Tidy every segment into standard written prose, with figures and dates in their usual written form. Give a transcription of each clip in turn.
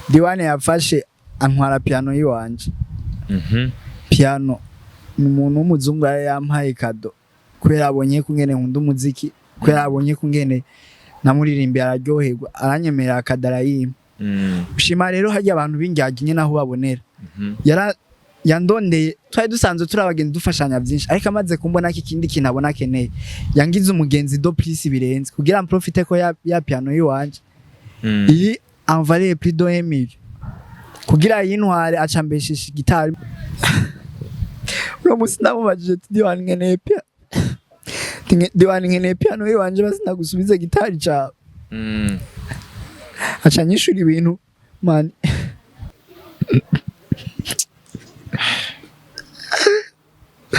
Diwane yafashe antwara piano yiwanje. Piano ni umuntu w'umuzungu yari yampaye cadeau kubera abonye kungene nkunda umuziki, kubera abonye kungene namuririmbiye araryoherwa, aranyemerera cadeau arayimpa. Ushima rero harya abantu b'indyarya nyene aho babonera. Yara yandondeye, twari dusanzwe turi abagenzi dufashanya byinshi, ariko amaze kumbona ko ikindi kintu abona akeneye, yangize umugenzi de plus birenze kugira mprofite ko ya piano yiwanje iri en valeur plus de 1 million, kugira yintware aca mbeshisha gitari. Uno musi namubajije ati: "Diwani, nkeneye piano." "Diwani, nkeneye piano yiwanje, basi nagusubize gitari cawe." Aca nyishura ibintu, man.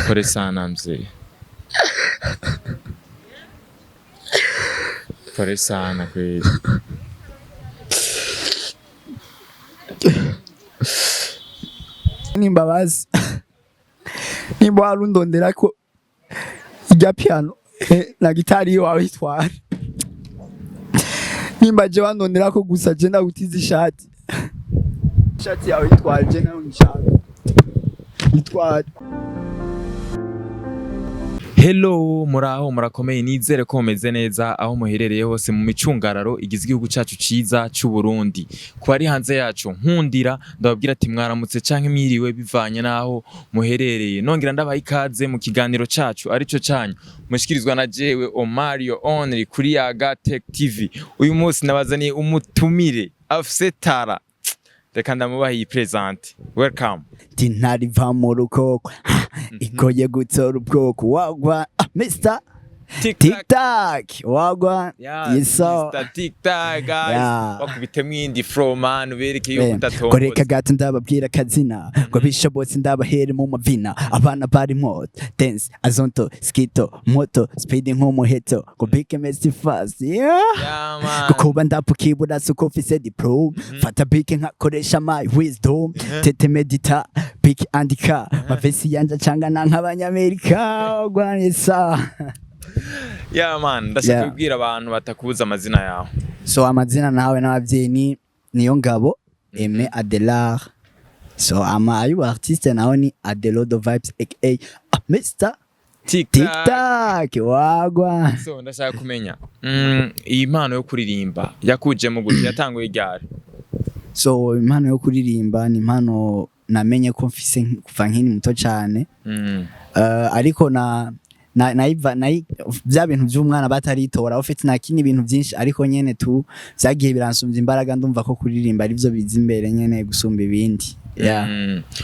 Pole sana mzee. Pole sana kweli. Nimba bazi, nimba warundondera ko irya piano na gitari iwawe itware, nimba je wandondera ko gusa je ndagutiza ishati, ishati yawe itware, je nayo nshaka itware. Hello, muraho, murakomeye, nizere ko mumeze neza aho muherereye hose mu micungararo igize igihugu cacu ciza c'u Burundi. Ku bari hanze yacu, nkundira ndababwira ati mwaramutse canke mwiriwe bivanye naho muherereye. Nongera ndabaha ikaze mu kiganiro cacu arico canyu mushikirizwa na jewe Omario Only kuri Yaga Tech TV. Uyu munsi nabazaniye umutumire afise tara. Reka ndamubaha iyi present. Welcome. Ntariva mu rukoko igoye gutora ubwoko wagwa, ah, Mr. Tic Tic Tac wagwa. Yeah, Yes, sir. Mr. Tic Tac, guys. Yeah. Bakubitemo iyindi flow, man, ubereke yuko udatongotse. Ngo reka gato ndababwira akazina, ngo bishobotse ndabahere mu mavina, abana barimo dance azonto skito moto speed nk'umuheto, ngo bike mesi fast, yeah. Yeah, man. Kukuba ndapukibura suko mfise diplome, fata bike nkakoresha my wisdom, tete medita bike andika mavesi yanje acangana nk'abanyamerika gwanisa. Yeah, man, ndashaka kubwira abantu batakubuza amazina yawe. So amazina nawe n'abavyeyi ni niyo ngabo Aimé Adelard. So ama ayu artiste nawe ni Adelodo Vibes aka Mr. Tic Tic Tac. Tac wagwa. So ndashaka kumenya iyi mpano yo kuririmba yakujemo gute, yatanguye ryari? So impano yo kuririmba ni impano namenye ko mfise kuva nkiri muto cane. Ariko na na nayiva nayi bya bintu by'umwana bataritora ufite nakini ibintu byinshi, ariko nyene tu vyagiye biransumvya imbaraga, ndumva ko kuririmba arivyo biza imbere nyene gusumba ibindi, yeah.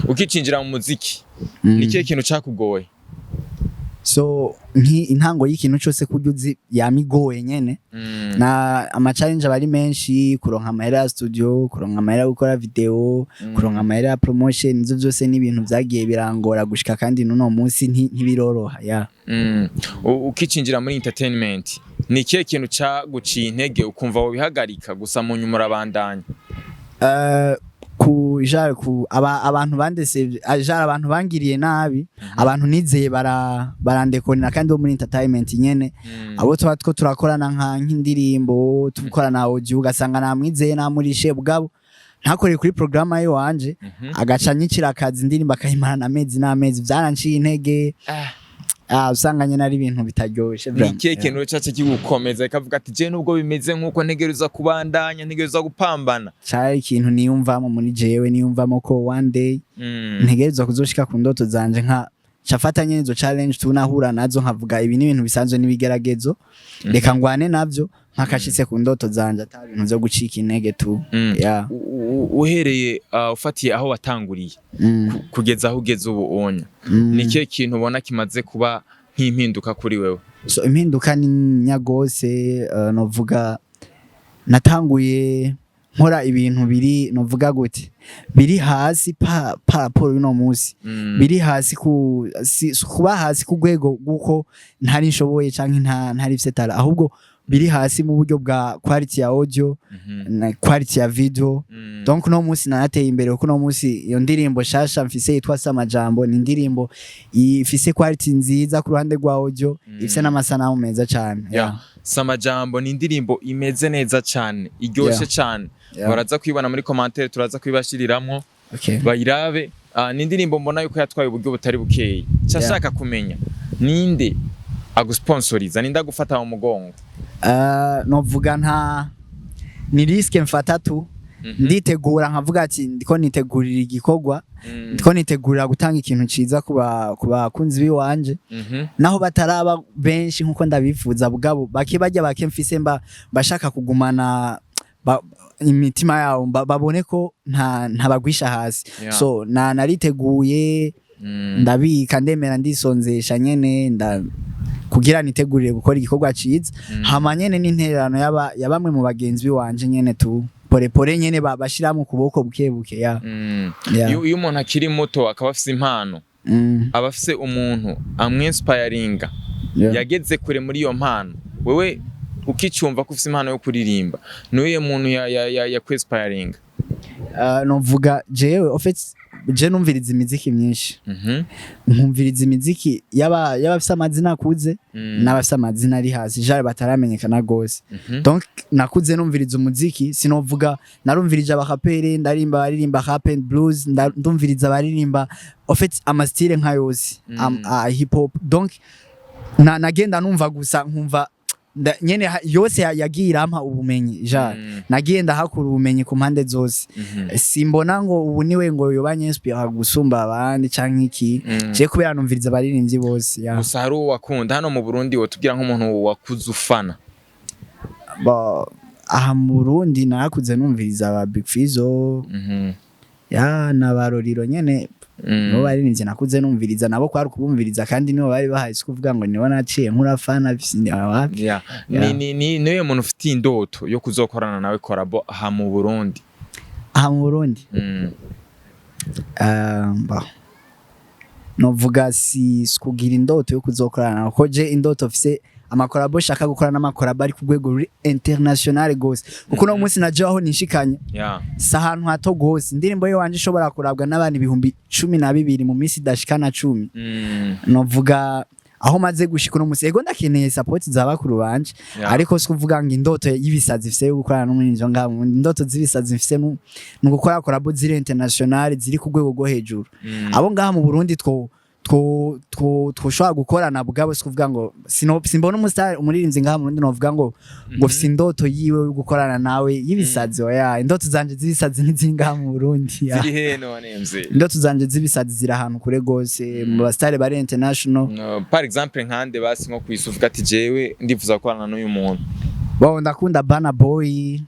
Ukicinjira mu muziki, ni ikihe kintu cakugoye? So intango y'ikintu cyose kurya uzi yamigoye nyene. Na ama challenge aba ari menshi: kuronka amahera ya studio, kuronka amahera yo gukora video, kuronka amahera ya promotion. Ivyo byose ni ibintu vyagiye birangora gushika kandi n'uno munsi ntibiroroha, yeah. Ukicinjira muri entertainment, ni ikihe kintu caguciye intege ukumva wobihagarika, gusa mu nyuma urabandanya? Ku genre ku abantu bandese, genre abantu bangiriye nabi, abantu nizeye barandekonera kandi bo muri entertainment nyene. Abo tuba two turakorana nk'indirimbo, tukorana audio, ugasanga namwizeye namurishe bwabo ntakoreye kuri programme yiwanje, agaca anyicira akazi, indirimbo akayimarana amezi n'amezi. Vyaranciye intege. Ah, usanga nyene ari ibintu bitaryoshe Ni vraiment. ikihe kintu caca kigukomeza ikavuga ati je nubwo bimeze nk'uko ntegereza kubandanya, ntegereza gupambana? Cari ikintu niyumvamo muri jewe, niyumvamo ko one day ntegerezwa kuzoshika ku ndoto zanje, nka cafata nyene izo challenge tunahura nazo, nkavuga ibi ni ibintu bisanzwe n'ibigeragezo, reka ngwane navyo mpakashitse ku ndoto zanje, ata bintu vyo gucika intege tu. Yeah. Uhereye ufatiye aho watanguriye kugeza aho ugeze ubu onya, ni ikihe kintu ubona kimaze kuba nk'impinduka kuri wewe? So impinduka ni nyagose. Novuga natanguye nkora ibintu biri, novuga gute, biri hasi par rapport y'uno munsi. Biri hasi ku si kuba hasi ku rwego rw'uko ntari nshoboye canke ntari mfise talent, ahubwo biri hasi mu buryo bwa quality ya audio na quality ya video. Donc no munsi narateye imbere, kuko no munsi iyo ndirimbo shasha mfise yitwa Samajambo ni indirimbo ifise quality nziza ku ruhande rwa audio, ifise n'amasanamu meza cane. Yeah. Samajambo ni indirimbo imeze neza cane, iryoshe cane. Yeah. Baraza kwibona muri commentaire, turaza kwibashiriramwo. Okay. Bayirabe. Ni indirimbo mbona yuko yatwaye uburyo butari bukeyi. Nshaka kumenya, ninde agusponsoriza, ninde agufata mu mugongo? Novuga nta ni risque mfata tu. Nditegura nkavuga ati ndiko nitegurira igikorwa, ndiko nitegurira gutanga ikintu ciza ku bakunzi biwanje, naho bataraba benshi nkuko ndabifuza, bugabo bake bajya bake mfise mba bashaka kugumana imitima yabo, babone ko nta ntabagwisha hasi. So na nariteguye, ndabika, ndemera, ndisonzesha nyene nda kugira nitegurire gukora igikorwa ciza. Hama nyene n'intererano yaba ya bamwe mu bagenzi biwanje nyene tu pore pore nyene bashira mu kuboko buke buke ya. Yeah. Iyo umuntu akiri muto akaba afise impano, aba afise umuntu amwinspiringa yageze kure muri iyo mpano. Wewe ukicumva ko ufise impano yo kuririmba, nuye muntu ya kwinspiringa? Novuga jewe en fait je numviriza imiziki myinshi, nkumviriza imiziki yaba y'abafise amazina akuze n'abafise amazina ari hasi, jare bataramenyekana gose. Donc nakuze numviriza umuziki, sinovuga narumvirije abakapere, ndarimba abaririmba rap and blues, ndumviriza abaririmba en fait ama style nka yose, hip hop. Donc nagenda numva gusa nkumva nyene yose yagiye irampa ubumenyi jare. Nagiye ndahakura ubumenyi ku mpande zose. Simbona ngo ubu niwe ngo yoba nyinspira gusumba abandi canke iki. Je kubera numviriza abaririmbyi bose ya. Gusa hari uwo wakunda hano mu Burundi wotubwira, nk'umuntu wakuze ufana? Aha mu Burundi narakuze numviriza aba Big Fizzo ya na Baroriro nyene. Nibo baririmbyi nakuze numviriza, nabo kwari ukubumviriza kandi nibo bari bahaye, si kuvuga ngo nibo naciye nkurafana wapi. Yeah. Ni niwe muntu ufitiye indoto yo kuzokorana nawe collabo aha mu Burundi? Aha mu Burundi? Bah. Novuga si kugira indoto yo kuzokorana, kuko je indoto mfise ama collabo shaka gukora n'ama collabo ari ku rwego ruri international gose, kuko uno munsi naje aho nishikanye si ahantu hato gose. Indirimbo wanje ishobora kurabwa n'abantu 12,000 mu minsi idashikana 10. Novuga aho maze gushika uno munsi, ego ndakeneye support za bakuru banje, ariko si kuvuga ngo indoto y'ibisazi mfise yo gukorana n'umuririmbyi ngaho. Indoto z'ibisazi mfise ni ugukora collabo ziri international, ziri ku rwego rwo hejuru. Abo ngaha mu Burundi two twoshobora gukorana, bugabo si kuvuga ngo simbona umustar umuririmbyi ngaha mu Burundi novuga ngo mfise indoto yiwe yo gukorana nawe y'ibisazi. Oya, indoto zanje z'ibisazi ntiziri ngaha mu Burundi ya. Ziri he none mzee? Indoto zanje z'ibisazi ziri ahantu kure gose, mu basitari bari international. No, par exemple nkande basi nko kwisi uvuga ati jewe ndifuza gukorana n'uyu muntu? Bo ndakunda Burna Boy.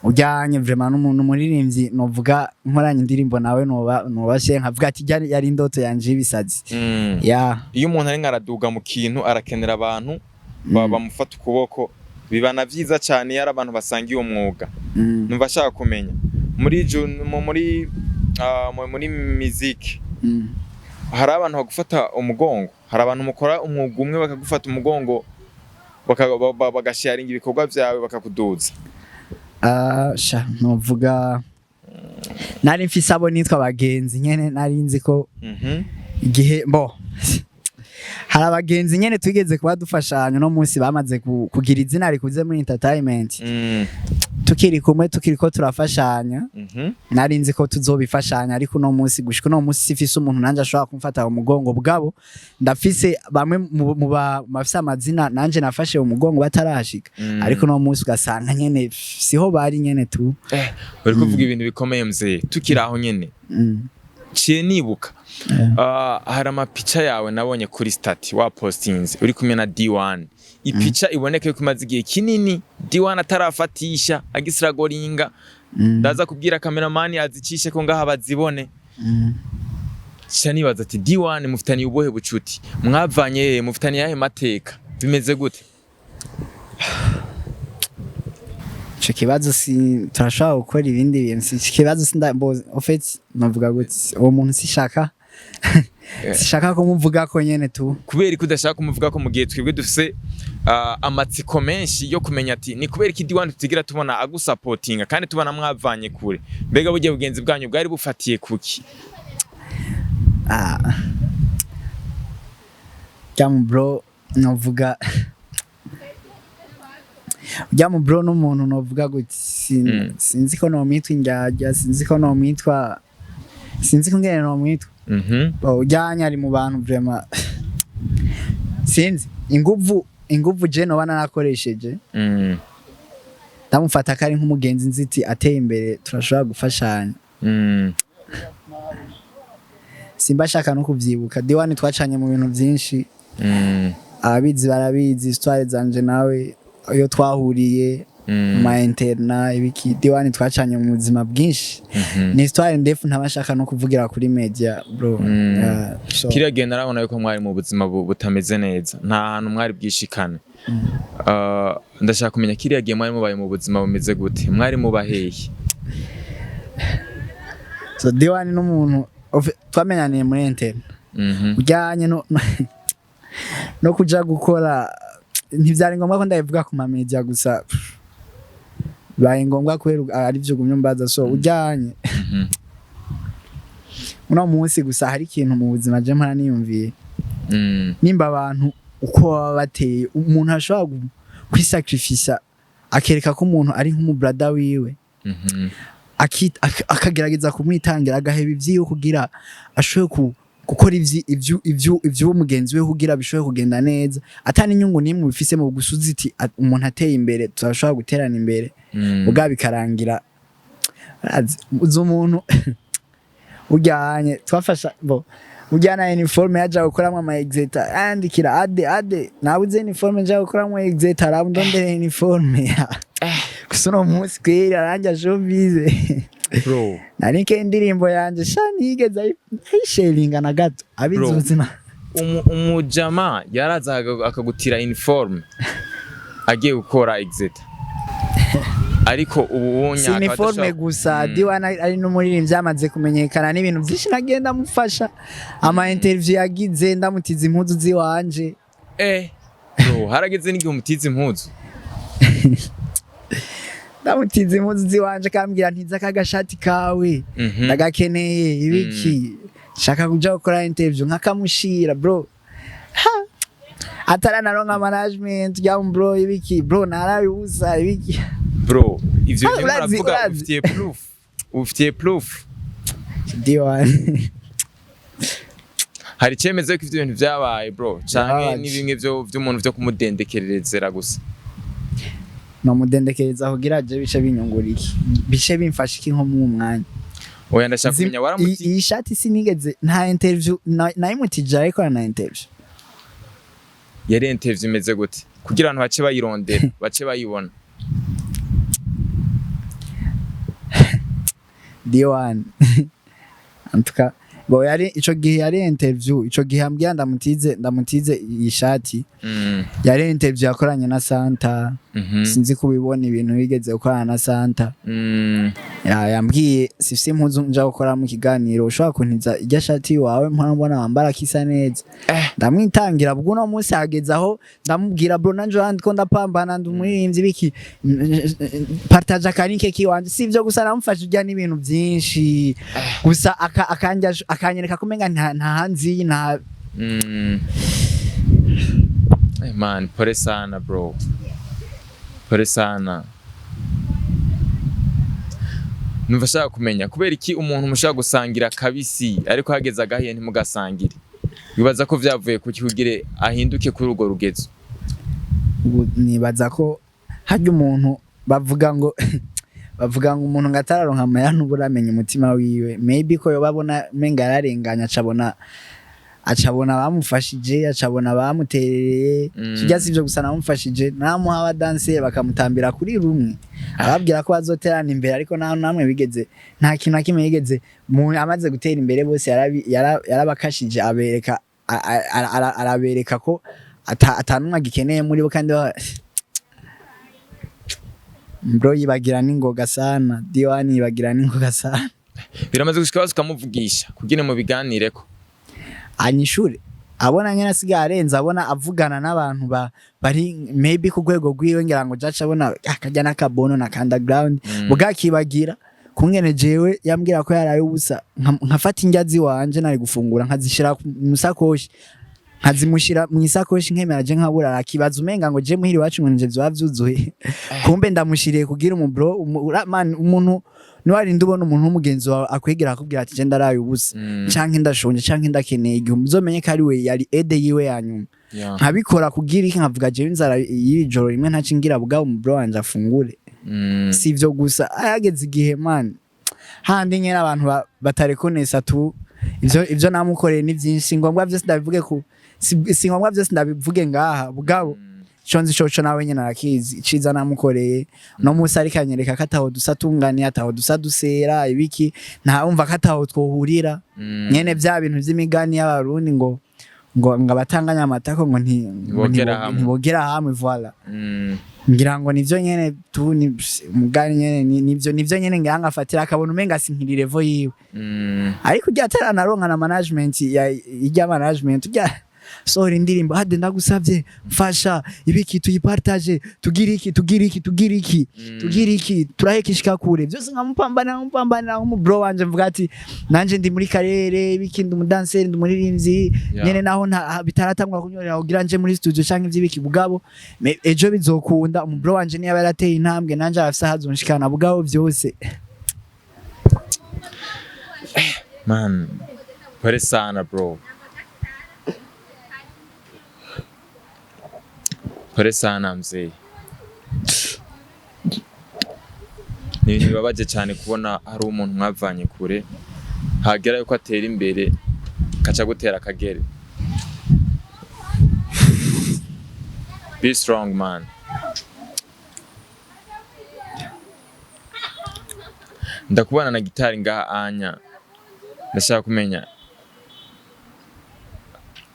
Ujyanye vraiment n'umuntu umuririmbyi novuga nkoranye indirimbo nawe noba nkavuga ati yari indoto yanje y'ibisazi. Ya. Iyo umuntu ari araduga mu kintu arakenera abantu bamufata ukuboko, biba na vyiza cyane iyo ari abantu basangiye uwo mwuga. Numva ashaka kumenya muri muziki hari abantu bagufata umugongo, hari abantu mukora umwuga umwe bakagufata umugongo, bagasharinga ibikorwa vyawe, bakakuduza? Ah, sha novuga nari mfise abo nitwa abagenzi nyene, nari nzi ko igihe bo hari abagenzi nyene twigeze kuba dufashanya, no munsi bamaze kugira izina rikuze muri entertainment, tukiri kumwe, tukiri ko turafashanya, nari nzi ko tuzobifashanya. Ariko uno munsi, gushika uno munsi, sifise umuntu nanje ashobora kumfata mu mugongo. Bwabo ndafise bamwe mu bafise amazina nanje nafashe mu mugongo batarashika, ariko uno munsi ugasanga nyene siho bari nyene tu. Eh, uri kuvuga ibintu bikomeye mzee. Tukiri aho nyene, ciye nibuka. Hari amapica yawe nabonye kuri statut wa postinze uri kumwe na D1, ipica iboneka yuko imaze igihe kinini D1 atarafatisha agisiragoringa. Ndaza kubwira cameraman azicishe ko ngaha bazibone. Ca nibaza ati D1 mufitaniye ubuhe bucuti, mwavanye hehe, mufitaniye ayahe mateka, bimeze gute? Ico kibazo si turashobora gukora ibindi bintu, si ico kibazo sinda bo en fait navuga gute, uwo muntu sishaka kumuvuga ko nyene tu. Kubera ko udashaka kumuvuga ko mu gihe twebwe dufise amatsiko menshi yo kumenya ati ni kubera iki D1 tutigira tubona agusapotinga kandi tubona mwavanye kure? Mbega burya bugenzi bwanyu bwari bufatiye kuki? Ah. Jam bro, novuga Ujya mu bro n'umuntu novuga gute, sinzi ko nomwitwa indyarya, sinzi ko nomwitwa, sinzi ko ngene nomwitwa. Bon, ujyanye ari mu bantu vraiment, sinzi inguvu je noba narakoresheje. Ndamufata ko ari nk'umugenzi nziti ateye imbere turashobora gufashanya. Simba shaka no kuvyibuka. Diwani twacanye mu bintu byinshi. Ababizi barabizi histoire zanje nawe, iyo twahuriye mu ma internat, ibiki. Diwani twacanye mu buzima bwinshi. Ni histoire ndefu ntabashaka no kuvugira kuri media, bro. So, Kiriya gihe narabona yuko mwari mu buzima butameze neza, nta hantu mwari bwishikane. Ndashaka kumenya, kiriya gihe mwari mubaye mu buzima bumeze gute? Mwari muba hehe? So Diwani n'umuntu twamenyaniye muri internat. Ujyanye no kuja gukora, ntivyari ngombwa ko ndabivuga ku ma media, gusa bibaye ngombwa kubera ari vyo gumye mbaza. So ujyanye uno munsi gusa hari ikintu mu buzima je mpora niyumviye. Nimba abantu uko baba bateye, umuntu ashobora kwisacrifica akereka ko umuntu ari nk'umubrada wiwe, akagerageza kumwitangira, agaheba ivyiwe kugira ashobore gukora ivyo mugenzi we kugira bishobore kugenda neza, atari inyungu n'imwe bifise mu gusuza iti umuntu ateye imbere turashobora guterana imbere. Ubwa bikarangira uzi umuntu ujyanye twafasha bo ujyana uniforme yaja gukoramwo ama exeta, yandikira ade ade nabuze uniforme nja gukoramwo exeta, araba ndondere uniforme. Gusa uno munsi kweri aranja showbiz. Bro. Narike indirimbo yanje sha nigeze ayisharinga na gato, abizi Bro. ubuzima. Umujama yaraza akagutira uniforme agiye gukora exeta, ariko ubu Si uniforme gusa. Diwana ari n'umuririmbyi yamaze kumenyekana n'ibintu byinshi nagenda mufasha, ama interview yagize ndamutiza impuzu ziwanje. Eh bro, harageze n'igihe umutiza impuzu? Ndamutiza impuzu ziwanje, kambwira ntiza akagashati kawe, ndagakeneye, ibiki, shaka kuja gukora interview, nkakamushira, bro. Ha! Ataranaronka management ya bro, ibiki, bro, narabibuza, ibiki. Bro, ivyo Ah, bintu uravuga. Urazi. Ufitiye proof? Ufitiye proof? Diwan. Hari icemeza ko ivyo bintu vyabaye, bro, canke Byabaye. ni bimwe vyo vy'umuntu vyo kumudendekererezera gusa? Nomudendekereza kugira je bice binyungura iki, bice bimfasha iki nko mu mwanya? Oya, ndashaka kumenya waramuti Iyi shati sinigeze, nta interview nayimutije, ariko na interview. Yari interview imeze gute kugira abantu bace bayirondera, bace bayibona? D1 antuka bo yari ico gihe, yari interview ico gihe ambwira ndamutize iyi shati. Yari interview yakoranye na Santa. Sinzi kubibona ibintu bigeze gukorana na Santa. Yambwiye sifise impuzu nja gukora mu kiganiro, ushobora kuntiza irya shati wawe mpora mbona wambara kisa neza? Ndamwitangira. Bwo uno munsi hageze aho ndamubwira: "Bro, nanje urandi ko ndapambana, ndi umuririmbyi, biki, partage aka link kiwanje." Si ivyo gusa, namufashe urya n'ibintu byinshi gusa akanyereka ko umenga nta hanzi nta Eh, man, pole sana bro, pole sana. Numva ashaka kumenya kubera iki umuntu mushaka gusangira kabisi, ariko hageze agahiye ntimugasangire. Bibaza ko vyavuye kuki kugire ahinduke kuri urwo rugezo? Ubu nibaza ko harya umuntu bavuga ngo umuntu ngo atararonka amahera ntuburamenya umutima wiwe. Maybe ko yoba abona menga yararenganya, acabona abamufashije, acabona abamuterereye. Sijya sivyo gusa namufashije, namuha abadanseri bakamutambira kuri rumwe, ababwira ko bazoterana imbere, ariko nta namwe bigeze, nta kintu na kimwe yigeze. Mu amaze gutera imbere bose yarabakashije, abereka arabereka ko atanumwe agikeneye muri bo. Kandi bro yibagira n'ingoga sana, Diwani yibagira n'ingoga sana. Biramaze gushika basi ukamuvugisha kugira mu biganireko? Anyishure abona nyene asigaye arenze, abona avugana n'abantu bari maybe ku rwego rwiwe, ngira ngo jaca abona akajya n'akabono na underground. Bwakibagira kungene jewe yambwira ko yaraye ubusa, nkafata indya ziwanje nari gufungura nkazishira mu sakoshi. Nkazimushira mu isakoshi, nkemera je nkabura, akibaza umenga ngo je muhiri iwacu ngo nje vyoba vyuzuye. Kumbe ndamushiriye kugira umu bro man, umuntu niwarinda ubona umuntu w'umugenzi wawe akwegera akubwira ati: "Je ndaraye ubusa canke ndashonje canke ndakeneye igihumbi," uzomenye ko ari we yari aide yiwe ya nyuma. Nkabikora kugira iki? Nkavuga: "Jewe inzara y'iri joro rimwe ntacingira, bugabo umu bro wanje afungure." Si ivyo gusa, hageze igihe, man, handi nyene abantu batarekonesa tu. Ivyo namukoreye ni vyinshi, si ngombwa vyose ndabivuge ku si ngombwa vyose ndabivuge ngaha, bugabo ico nzi coco nawe nyene arakizi iciza namukoreye. No musi ariko anyereka ko ataho dusa tunganiye, ataho dusa dusera ibiki, ntawumva ko ataho twohurira. Nyene vya bintu vy'imigani y'Abarundi ngo abatanganya amatako ngo nti ngo Ntibogera hamwe. Ntibogera hamwe, voilà. Ngira ngo nivyo nyene tu, ni umugani nyene, nivyo nyene ngira ngo afatira akabona umenga sinkiri level yiwe. Ariko ujya ataranaronka na management ya ijya management, ujya sohora indirimbo hade: "Ndagusavye mfasha ibiki, tuyipartage, tugira iki, tugira iki, tugira iki, tugira iki, turaheka ishika kure." Byose nkamupambanira, nkamupambanira nk'umu bro wanje, mvuga ati: "Nanje ndi muri karere ibiki, ndi umudanseri, ndi umuririmbyi." Nyene naho nta bitaratangura kunyorera kugira nje muri studio canke ivy'ibiki, bugabo ejo bizokunda. Umu bro wanje niba yarateye intambwe, nanje arafise aho azonshikana, bugabo vyose Man, pole sana bro, pole sana mzee. Ni ibintu bibabaje cyane kubona hari umuntu mwavanye kure, hagera yuko atera imbere kaca gutera akagere. Be strong, man. Ndakubona na gitari ngaha anya, ndashaka kumenya,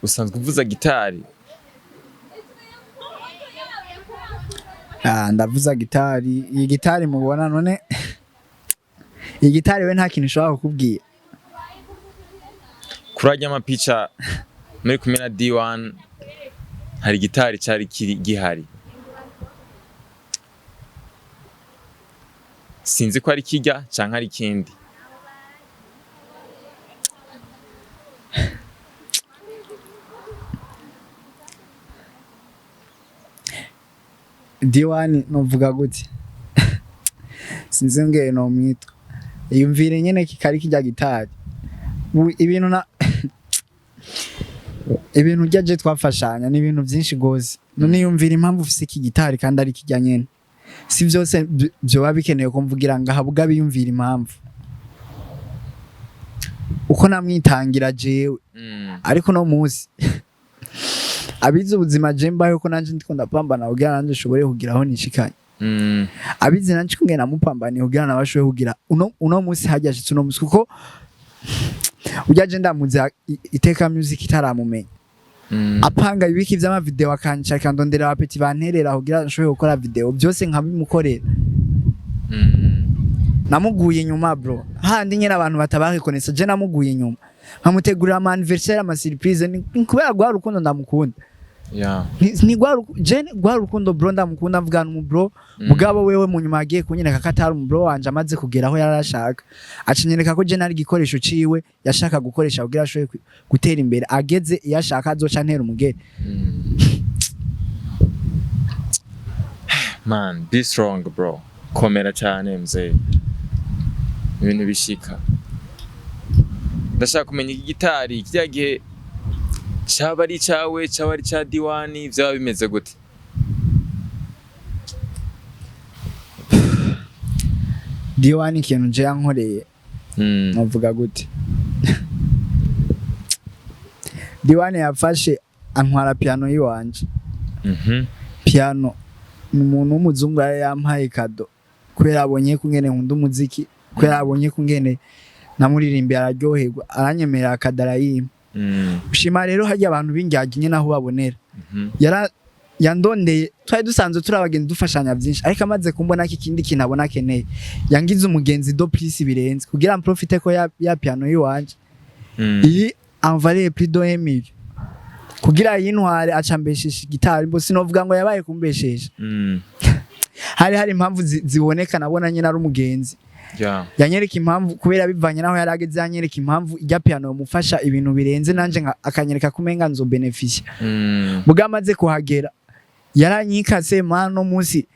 usanzwe uvuza gitari? Ah, ndavuza gitari. Iyi gitari mubona none, iyi gitari we nta kintu ishobora kukubwira. Kuri arya mapica muri kumwe na D1 hari gitari cari kiri gihari, sinzi ko ari kirya canke ari ikindi. D1 novuga gute? Sinzi ngene nomwitwa. Yumvire nyene kikari kijya gitari. Ibintu na ibintu ujya twafashanya ni ibintu byinshi gose. None yumvira impamvu ufise iki gitari kandi ari kijya nyene. Si byose vyoba bikenewe ko mvugira ngaha, bwa biyumvira impamvu uko namwitangira jewe. Ariko no munsi abize ubuzima je mbayeho, ko nanje ndiko ndapambana kugira nanje nshobore kugira aho nishikanye. Abize nanje ko ngenda namupambaniye kugira nawe ashobore kugira uno munsi hajya ashitse uno munsi, kuko urya je ndamuzi Iteka Music itaramumenya. Apanga ibiki vy'ama video, akanca akandondera abapeti banterera kugira nshobore gukora video, byose nkabimukorera. Namuguye inyuma, bro, handi nyene abantu batabarekonesa. Je namuguye inyuma, nkamutegurira ama anniversaire, ama surprise, ni kubera rwa rukundo ndamukunda. Ni je rwa rukundo, bro, ndamukunda, mvugana umu bro. Mugabo wewe mu nyuma yagiye kunyereka ko atari umu bro wanje. Amaze kugera aho yarashaka, acinyereka ko je nari igikoresho ciwe yashaka gukoresha kugira ashobore gutera imbere. Ageze iyo ashaka azoca antera umugere. Man, be strong, bro. Komera cyane mzee, ibintu bishika. Ndashaka kumenya, iki gitari kirya gihe caba ari icawe, caba ari ica D1, vyaba bimeze gute? D1 ikintu je yankoreye, novuga gute? D1 yafashe antwara piano yiwanje. Piano ni umuntu w'umuzungu yari yampaye cadeau kubera abonye ko ngene nkunda umuziki, kubera abonye ko ngene namuririmbiye araryoherwa, aranyemerera akadara yimpa. Ushima rero harya abantu b'indyarya nyene aho babonera. Yara yandondeye, twari dusanzwe turi abagenzi, dufashanya byinshi, ariko amaze kumbona ko ikindi kintu abona akeneye, yangize umugenzi de plus birenze kugira mprofite ko ya piano yiwanje iri en valeur plus de 1 million, kugira yintware aca mbeshesha gitari. Mbo sinovuga ngo yabaye kumbeshesha. Hari impamvu ziboneka, nabona nyine ari umugenzi. Yanyereka impamvu, kubera bivanye naho yari ageze, yanyereka impamvu ijya piano yomufasha ibintu birenze, nanje akanyereka ko umenga nzo bénéficier. Muga amaze kuhagera yaranyikase, man, no munsi.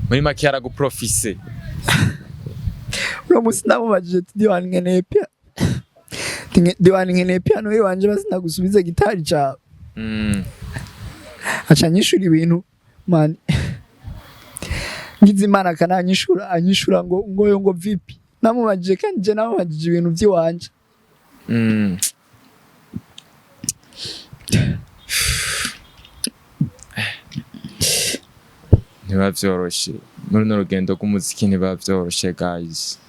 Muri make yaraguprofise. Uno munsi ndamubajije ati: "D1, nkeneye piano." "D1, nkeneye piano yiwanje, basi ndagusubize gitari cawe." Aca anyishura ibintu, man, ngize Imana akananyishura, anyishura ngo yo ngo vipi? Namubajije kandi je namubajije ibintu vy'iwanje. Ntibiba vyoroshe muri runo rugendo rw'umuziki, ntibiba vyoroshe, guys.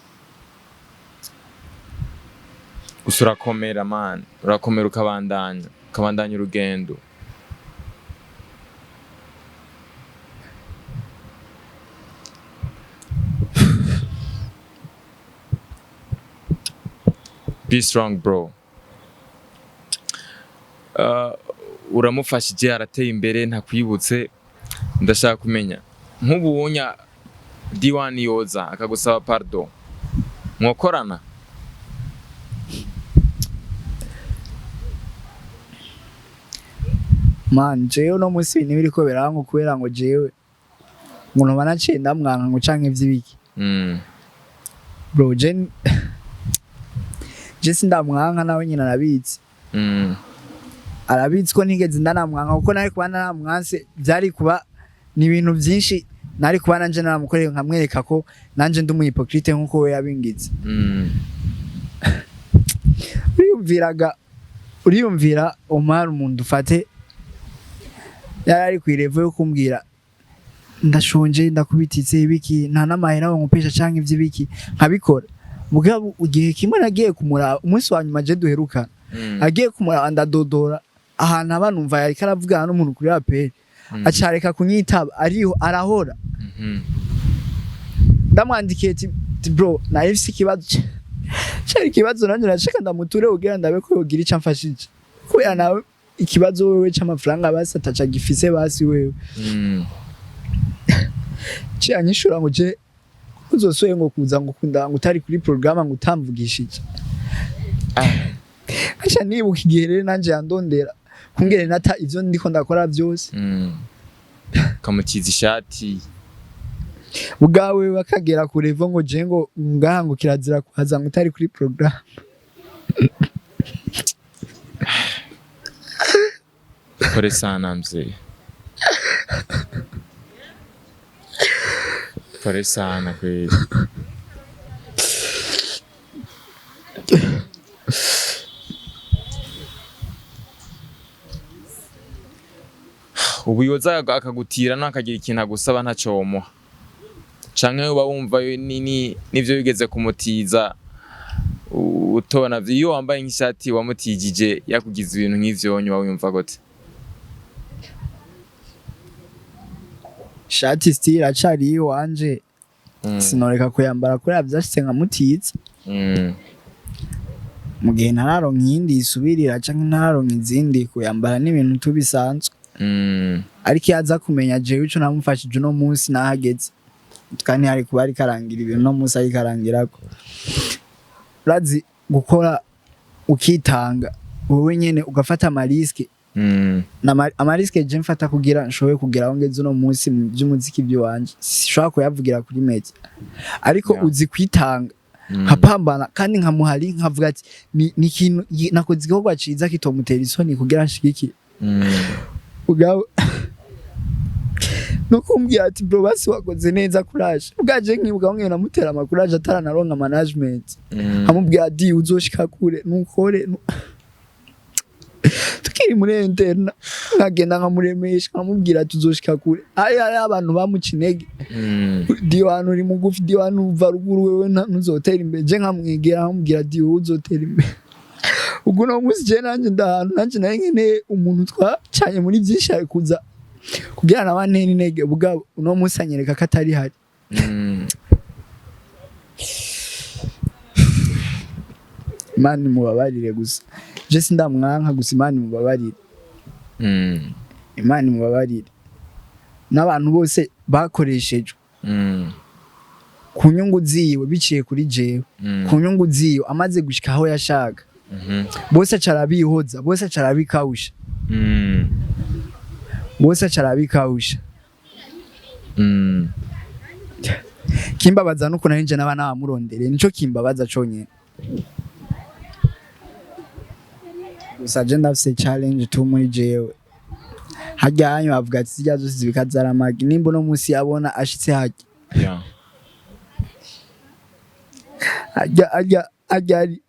Gusa urakomera, man, urakomera, ukabandanya urugendo. Be strong, bro. Uramufashije, arateye imbere, ntakwibutse. Ndashaka kumenya, nk'ubu wonya D1 yoza akagusaba pardon, mwokorana? Man, jewe uno munsi ibintu biriko birango kubera ngo jewe ngo ntoba naciye ndamwanka ngo canke ivy'ibiki. Bro, je sindamwanka, nawe nyina arabizi. Arabizi ko ntigeze ndanamwanka, kuko nari kuba naramwanse byari kuba ni ibintu byinshi nari kuba nanje naramukoreye, nkamwereka ko nanje ndi umu hypocrite nkuko we yabingize. Uriyumviraga, uriyumvira Omar, umuntu ufate yari ari ku i level yo kumbwira ndashonje, ndakubititse, ibiki, nta n'amahera ngo nkupesha canke ivy'ibiki, nkabikora. Mugabo igihe kimwe nagiye kumuraba, umunsi wa nyuma je duherukana, agiye kumuraba, ndadodora ahantu aba, numva yariko aravugana n'umuntu kuri appel, acareka kunyitaba, ariho arahora. Ndamwandikiye ati: "Bro, nari mfise ikibazo." Cari ikibazo nanje nashaka ndamuture kugira ndabe ko yogira ico amfashije, kubera nawe ikibazo wewe c'amafaranga basi ataca gifise, basi wewe. Ciye anyishura ngo je uzosoye ngo kuza ngo kunda ngo utari kuri programme ngo utamvugishije. Aca nibuka igihe rero nanje yandondera kungere nata ivyo ndiko ndakora vyose. Kamutiza ishati. Ubwawe bakagera ku level ngo je ngo ngaha ngo kirazira kuhaza ngo utari kuri programme. Pole sana, mzee, pole sana kweli. Ubu yoza akagutira n'akagira ikintu agusaba, ntaco womuha, canke uba wumva n'ivyo wigeze kumutiza utona iyo wambaye nk'ishati wamutijije yakugize ibintu nk'ivyo, uba wumva gute? Shati still iracari iwanje. Sinoreka kuyambara kubera vyashitse nkamutiza. Mu gihe ntararonka iyindi isubirira canke ntararonka izindi, kuyambara n'ibintu tubisanzwe. Ariko iyo aza kumenya jewe ico namufashije uno munsi nahageze, kandi hari kuba ariko arangira ibintu uno munsi ariko arangirako. Urazi gukora ukitanga wowe nyene, ugafata ama risques. Ama risques je mfata kugira nshobore kugera aho ngeze uno munsi mu by'umuziki by'iwanje, sinshobora kuyavugira kuri media, ariko uzi kwitanga, nkapambana kandi nkamuha link, nkavuga ati ni ikintu nakoze igikorwa ciza kitomutera isoni kugira nshigikire. Ubwawe no kumbwira ati: "Bro, basi wakoze neza, courage." Ubwaje nkibuka aho ngenda namutera ama courage ataranaronka management, amubwira ati: "Uzoshika kure, nukore." Tukiri muri internat, nkagenda nkamuremesha, nkamubwira ati: "Uzoshika kure." Ari abantu bamuca intege: "D1 uri mugufi, D1 uva ruguru, wewe ntuzotera imbere." Je nkamwegera nkamubwira ati: "Wowe uzotera imbere." Ubwo uno munsi je nanje ndahantu nanje nari nkeneye umuntu twacanye muri byinshi ari kuza kugira nawe antere intege, ubwabo uno munsi anyereka ko atari hari. Imana imubabarire gusa, je sindamwanka, gusa Imana imubabarire. Imana imubabarire n'abantu bose. Bakoreshejwe ku nyungu ziwe biciye kuri jewe, ku nyungu ziwe. Amaze gushika aho yashaka, bose aca arabihoza, bose aca arabikawusha, bose aca arabikawusha. Kimbabaza nuko nari nje naba nabamurondereye, nico kimbabaza conyene. Gusa je ndafise challenge tu muri jewe. Harya hanyu bavuga ati zirya zose zibika zaramagi. Nimba uno munsi yabona ashitse harya, harya harya harya ari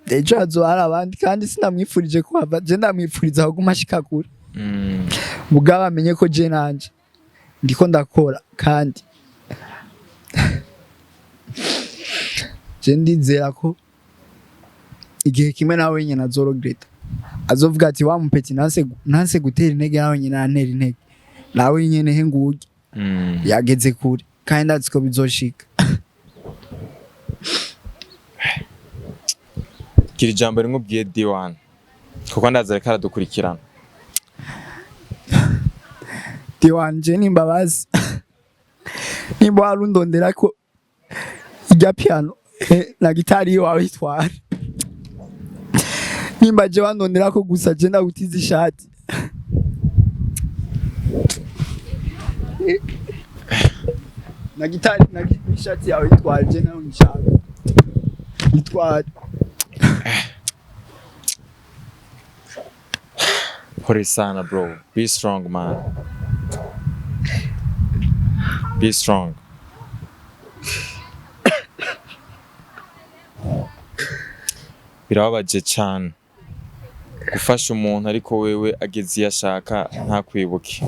ejo hazoba hari abandi, kandi sinamwifurije kuhava. Je ndamwifuriza kuguma ashika kure, mugabo amenye ko je nanje ndiko ndakora, kandi je ndizera ko igihe kimwe nawe nyene azorogreta, azovuga ati: "Wa mupeti nanse gutera intege, nawe nyene antera intege, nawe nyene he ngurya." Yageze kure, kandi ndazi ko bizoshika. Gira ijambo rimwe ubwiye D1, kuko ndazi ariko aradukurikirana. Diwani, nimbabazi nimba warundondera ko irya piano na gitari iwawe itwara, nimba je wandondera ko gusa, je ndagutiza ishati. Na gitari n'ishati yawe itwara, je nawe nshaka itwara. Pole sana bro, be strong man, be strong. Birababaje cyane gufasha umuntu, ariko wewe ageze iyo ashaka ntakwibuke.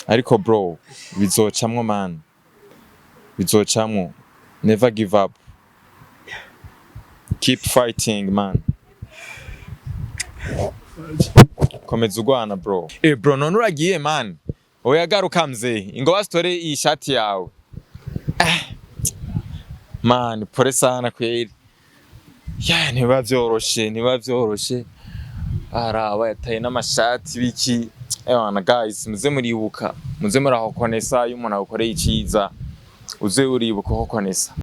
Ariko bro, bizocamwo man, bizocamwo. Never give up, keep fighting man, komeza urwana bro. Bro, none uragiye man? Oya, garuka mzee, ingo basitore iyi shati yawe. Man, pole sana kweli. Ya, ntibiba vyoroshe, ntibiba vyoroshe. Araba yataye n'amashati biki. Ewana guys, muze muribuka, muze murahokonesa. Iyo umuntu agukoreye iciza, uze uribuka hokonesa.